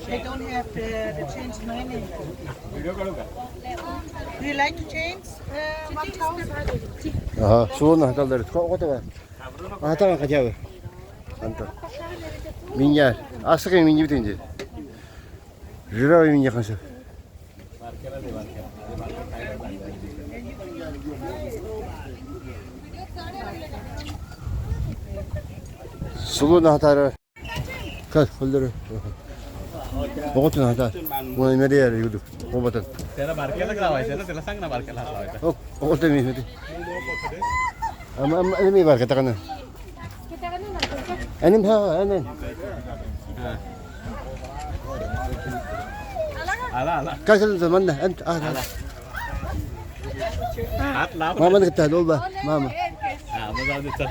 They don't have the change money. Do you like to change 1,000? Ага, суон хаталлар. Кого-то. А там хотя бы. Антон. Меня. Асык меня битенде. Жирава меня ханса. Сулун хатара. Кат холдор. Оҕотун хата. Уона мериэр юдук. Оботун. त्याला बारक्यालाच लावायचं ना त्याला सांग ना बारक्याला हात लावायचा Оҕото ми хати. Ама ама эми бар катагана. Аним ха анин. आला आला Касал заманда ант а. हात लाव Мама кытта долба. Мама. हा मग जाऊ दे चल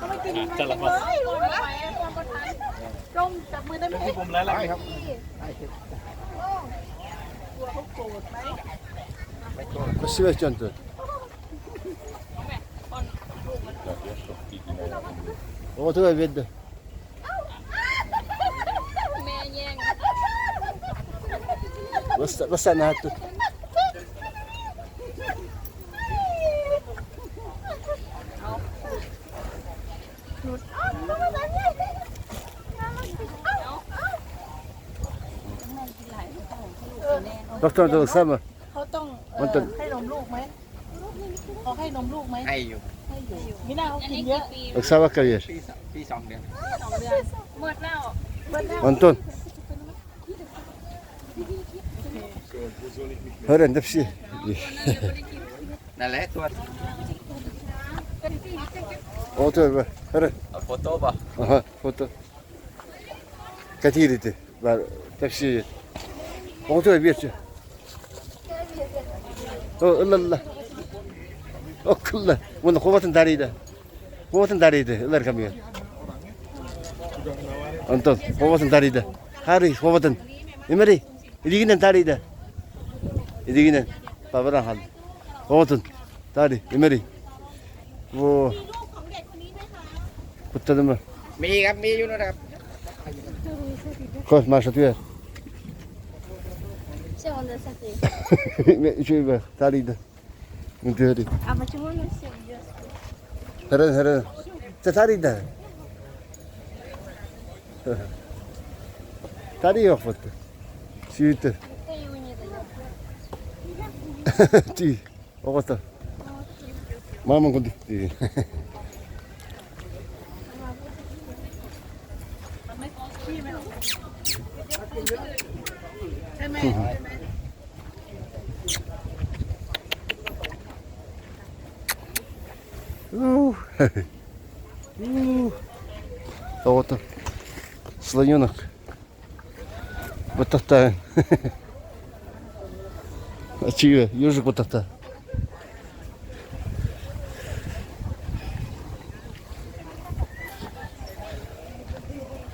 हा, चला बस จงจับมือได้ไหม พี่ผมแล้วครับ กลัวเขาโกรธไหม Спасибо, Антон. Оҕото бедде. แม่แย่ง Бас бас наату. Доктор Дол сама. เขาต้องเอ่อ มันจะ ให้นมลูกไหมเขาให้นมลูกไหม ให้อยู่ ให้อยู่ไม่น่าเขา อันนี้ กินเยอะ กี่ปี Оксана Кавер. ปีสองปีสองเดือน สองเดือนหมดแล้ว Антон. Хөрөн дэвши. นั่นแหละตัว Ото хөрөн. โฟโต้ป่ะ Аха, фото. Катирите. Бар такси. Ото бирче. О, ылла. Окулла. Уна ховатын дарида. Ховатын дарида. Ылар камер. Антон, ховатын дарида. Хари ховатын. Эмери. Илигинен дарида. Илигинен. Бабара хал. Ховатын. Дари, эмери. Во. Куттадым. มีครับ มีอยู่นะครับ Koş maşa tüyer. เชื่อวันเดอร์สตี Şöyle tarihde. Tüyeri. เอามาช่วยหน่อยสิเยอะ Heren heren. Te tarihde. Tarih yok foto. Sүйүтэ. แต่อยู่นี่แต่ Тий. Огото. Мама конди. Тий. ใช่ไหม Уу. Уу. Огото. Слоненок. Батата. Ачига, ежик батата.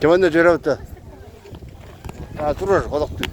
Кеманна жөрөвтө. А турар колокту.